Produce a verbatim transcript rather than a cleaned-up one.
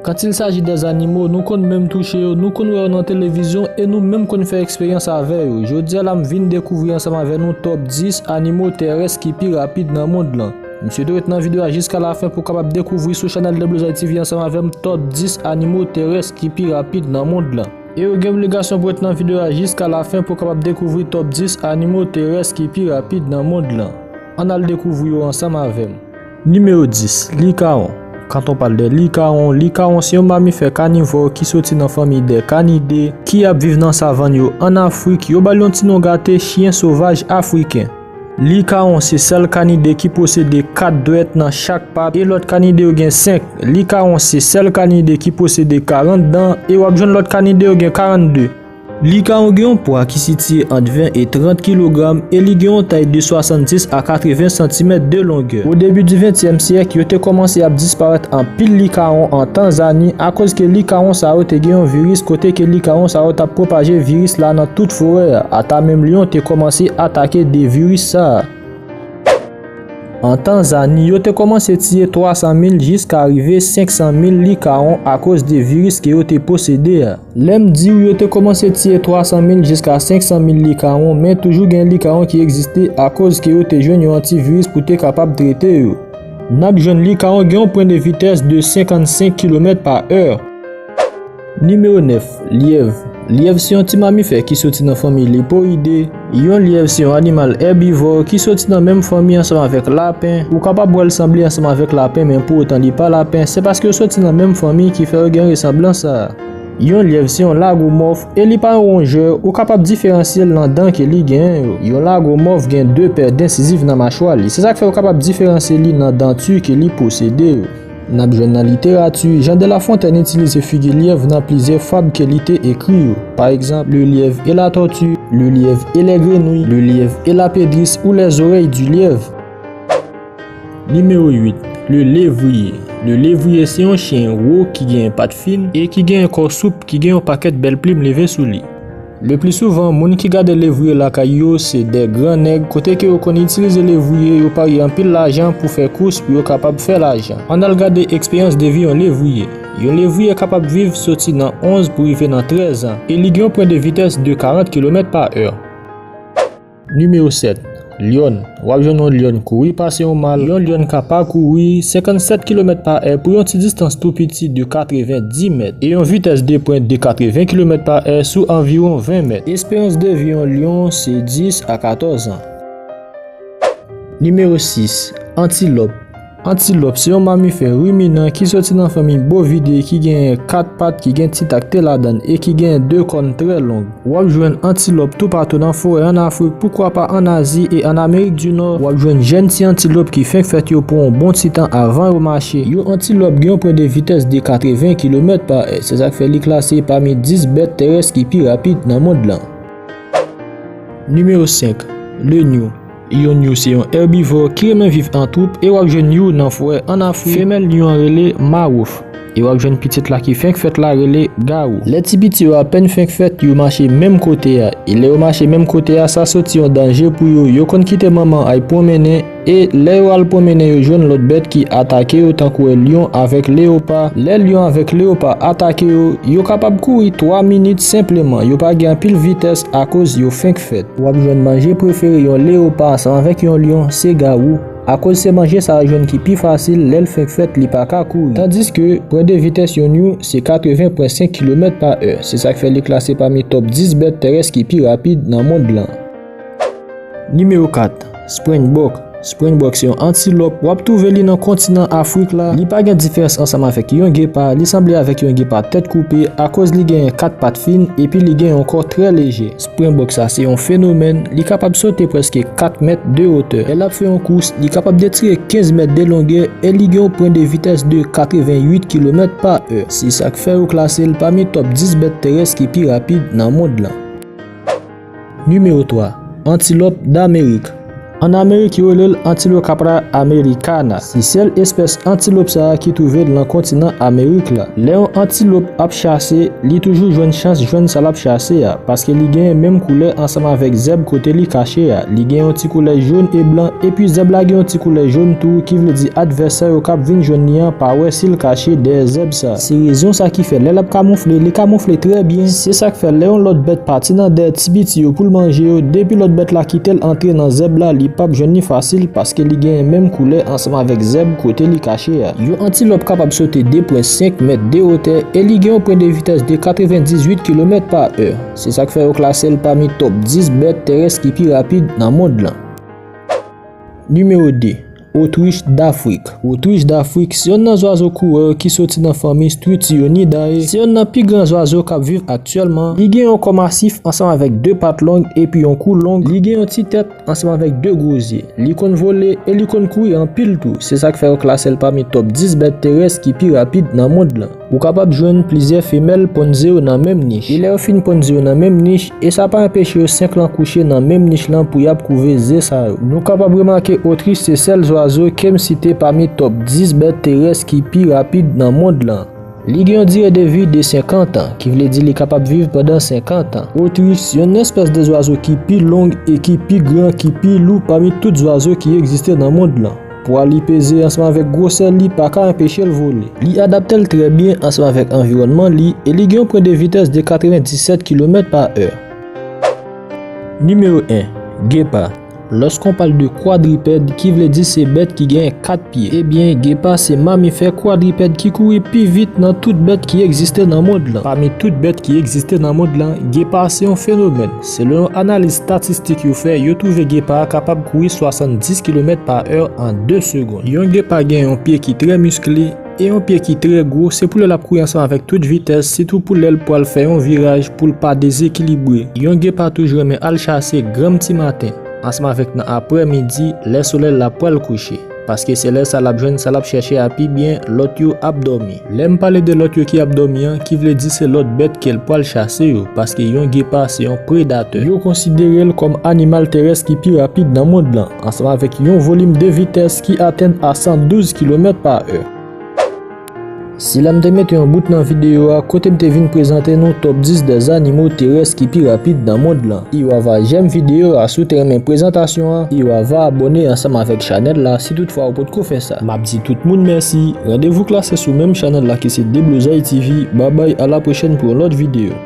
Quand il s'agit des animaux, nou konn menm touche yo, nou konn wè yo nan televizyon e nou menm konn fè eksperyans avè yo. Jodi a la m vin dekouvri ansanm avè nou top dis animo terès ki pi rapid nan mond lan. M swete w ret nan videyo a jiska lafen pou w kapab dekouvri sou chanèl W Z T V ansanm avè m top dis animo terès ki pi rapid nan mond lan. E w gen obligasyon pou w ret nan videyo a jiska lafen pou w kapab dekouvri top dis animo terès ki pi rapid nan mond lan. Ann al dekouvri yo ansanm avè m. Nimewo dis, likawon. Quand on parle de likawon, likawon se yon mamifè kanivò ki soti nan fanmi dè kanide ki ap viv nan savann yo ann Afrik. Yo ba l yon ti non gate, chyen sovaj afriken. Likawon se sèl kanide ki posede kat dwèt nan chak pat e lòt kanide yo gen senk. Likawon se sèl kanide ki posede karant dan e w ap jwenn lòt kanide yo gen karannde. Likawon gen yon pwa ki sitiye ant ven e trant kilogram e li gen yon tay de swasanndis a katreven santimèt de longè. O debi di ventyèm syèk, yo te kòmanse ap disparèt anpil likawon an Tanzani akoz ke likawon sa yo te gen yon viris kote ke likawon sa yo t ap pwopaje viris la nan tout forè a. Ata menm lyon te kòmanse atake de viris sa a. An Tanzani, yo te kòmanse tiye twa san mil jiska rive senk san mil likawon akoz de viris ke yo te posede a. Lè m di w yo te kòmanse tiye twa san mil jiska senk san mil likawon, men toujou gen likawon ki egziste akoz ke yo te jwenn yon antiviris pou te kapab trete yo. N ap jwenn likawon gen yon pwen de vitès de senkannsenk kilomèt pa è. Nimewo nèf, lyèv. Lyèv se yon ti mamifè ki soti nan fanmi Lepoide. Yon lyèv se yon animal èbivò ki soti nan menm fanmi ansanm avèk lapen. Ou kapab wè l sanble ansanm avèk lapen, men pou otan li pa lapen, se paske yo soti nan menm fanmi ki fè yo gen resanblans sa a. Yon lyèv se yon lagomòf e li pa yon wonjè, ou kapab diferansye l nan dan ke li genyen yo. Yon lagomòf gen de pè densiziv nan machwa li, se sa k fè ou kapab diferansye li nan danti ke li posede yo. N ap jwenn nan literati, Jean de La Fontaine itilize figi lyèv nan plizyè fab ke li te ekri yo. Pa egzanp, Le Lièvre et la Tortue, Le Lièvre et les Grenouilles, Le Lièvre et la Pédrice ou Les Oreilles du Lièvre. Nimewo uit, le levriye. Le levriye se yon chen wo ki gen pat fin e ki gen kò soup ki gen yon pakèt bèl plim leve sou li. Le pli souvan, moun ki gade levriye lakay yo se de gran nèg kote ke yo konn itilize levriye yo parye anpil lajan pou fè kous pou yo kapab fè lajan. Ann al gade eksperyans de vi yon levriye. Yon levriye kapab viv soti nan onz pou rive nan trèz an e li gen yon pwen de vitès de karant kilomèt pa è. Nimewo sèt, lyòn. W ap jwenn yon lyòn kouri pase yon mal. Yon lyòn ka pakouri senkannsèt kilomèt pa è pou yon ti distans tou piti de katrevendis mèt e yon vitès de pwent de katreven kilomèt pa è sou anviwon ven mèt. Esperans de vi yon lyon se dis a katòz an. Nimewo sis, antilòp. Antilòp se yon mamifè riminan ki soti nan fanmi Bovidae ki genyen kat pat ki gen ti takte ladan l e ki genyen de kòn trè long. W ap jwenn antilòp toupatou nan forè ann Afrik, poukwa pa ann Azi e ann Amerik di Nò. W ap jwenn jèn ti antilòp ki fenk fèt yo pran yon bon ti tan avan yo mache. Yon antilòp gen yon pwen de vitès de katreven kilomèt pa è. Se sa k fè li klase pami dis bèt terès ki pi rapid nan mond lan. Nimewo senk, le nyou. Yon nyou se yon èbivò ki renmen viv an twoup e w ap jwenn nyou nan forè ann Afrik. Femèl nyou an rele mawouf. E w ap jwenn pitit la ki fenk fèt la rele gawou. Lè ti piti yo apèn fenk fèt, yo mache menm kote a. E lè yo mache menm kote a, sa soti yon danje pou yo. Yo konn kite manman ay pwonmennen. E lè yo al pwonmennen, yo jwenn lòt bèt ki atake yo, tankou lyon avèk leyopa. Lè lyon avèk leyopa atake yo, yo kapab kouri twa minit senpleman. Yo pa gen anpil vitès akoz yo fenk fèt. W ap jwenn manje prefere yon leyopa ansanm avèk yon lyon, se gawou. Akoz se manje sa yo jwenn ki pi fasil, lè l fenk fèt, li pa ka kouri. Tandiske pwen de vitès yon nyou se katreven pwen senk kilomèt pa è. Se sa k fè li klase pami top dis bèt terès ki pi rapid nan mond lan. Nimewo kat, Springbok. Springbok se yon antilòp, w ap twouve li nan kontinan Afrik la. Li pa gen diferans ansanm avèk yon gepa, li sanble avèk yon gepa tèt koupe akoz li genyen kat pat fin epi li gen yon kò trè leje. Springbok sa se yon fenomèn, li kapab sote prèske kat mèt de wotè. Lè l ap fè yon kous, li kapab detire kenz mèt de longè e li gen yon pwen de vitès de katreven uit kilomèt pa è. Se sa k fè yo klase l pami top dis bèt terès ki pi rapid nan mond lan. Nimewo twa, Antilòp damerik. An Amerik, yo rele l Antilope capra americana. Se sèl espès antilop sa a ki twouve l nan kontinan Amerik la. Lè yon antilop ap chase, li toujou jwenn chans jwenn sa l ap chase a, paske li genyen menm koulè ansanm avèk zèb kote li kache a. Li gen yon ti koulè jòn e blan, epi zèb la gen yon ti koulè jòn tou, ki vle di advèsè yo k ap vin jwenn li an pa wè si l kache dèyè zèb sa. Se rezon sa ki fè lè l ap kamoufle, li kamoufle trè byen. Se sa k fè lè yon lòt bèt pati nan dèyè ti piti yo pou l manje yo, depi lòt bèt la kite l antre nan zèb la, li p ap jwenn li fasil paske li genyen menm koulè ansanm avèk zèb kote li kache a. Yon antilòp kapab sote de pwen senk mèt de wotè e li gen yon pwen de vitès de katrevendizuit kilomèt pa è. Se sa k fè yo klase l pami top dis bèt terès ki pi rapid nan mond lan. Nimewo de, Otrich dafrik. Otrich dafrik se yonn nan zwazo kourè ki soti nan fanmi Struthionidae. Se yonn nan pi gran zwazo k ap viv aktyèlman. Li gen yon kò masif ansanm avèk de pat long epi yon kou long. Li gen yon ti tèt ansanm avèk de gwo zye. Li konn vole e li konn kouri anpil tou. Se sa k fè yo klase l pami top dis bèt terès ki pi rapid nan mond lan. Ou kapab jwenn plizyè femèl ponze yo nan menm nich. E lè yo fin ponze yo nan menm nich, e sa pa anpeche yo senk lan kouche nan menm nich lan pou y ap kouve ze sa yo. Nou kapab remake otrich se sèl zwazo ke m site pami top dis bèt terès ki pi rapid nan mond lan. Li gen yon dire de vi de senkant an, ki vle di li kapab viv pandan senkant an. Otrich se yon espès de zwazo ki pi long e ki pi gran, ki pi lou pami tout zwazo ki egziste nan mond lan. Pwa li peze ansanm avèk gwosè li pa ka anpeche l vole. Li adapte l trè byen ansanm avèk anviwònman li e li gen yon pwen de vitès de katrevendisèt kilomèt pa è. Nimewo en, Gepa. Lòske w pale de kwadripèd, ki vle di se bèt ki genyen kat pye, ebyen, gepa se mamifè kwadripèd ki kouri pi vit nan tout bèt ki egziste nan mond lan. Pami tout bèt ki egziste nan mond lan, gepa se yon fenomèn. Selon yon analiz estatistik yo fè, yo twouve gepa a kapab kouri swasanndis kilomèt pa è an de segonn. Yon gepa gen yon pye ki trè miskle e yon pye ki trè gwo, se pou lè l ap kouri ansanm avèk tout vitès, sitou pou lè l pral fè yon viraj pou l pa dezekilibre. Yon gepa toujou renmen al chase granm ti maten, ansanm avèk nan aprèmidi, lè solèy la pral kouche. Paske se lè sa l ap jwenn sa l ap chèche a pi byen, lòt yo ap dòmi. Lè m pale de lòt yo ki ap dòmi an, ki vle di se lòt bèt ke l pral chase yo, paske yon gepa se yon predatè. Yo konsidere l kòm animal terès ki pi rapid nan mond lan, ansanm avèk yon volim de vitès ki atenn a san douz kilomèt pa è. Se la m te mete yon bout nan videyo a, kote m te vin prezante nou top dis des animaux terrestres ki pi rapid nan mond lan. E w ava jèm videyo a si w te renmen prezantasyon an, e w ava abòne ansanm avèk chanèl la si toutfwa ou potko fè sa. M ap di tout moun mèsi, randevou klase sou menm chanèl la ki se Deblozay T V, babay, a la pwochèn pou yon lòt videyo.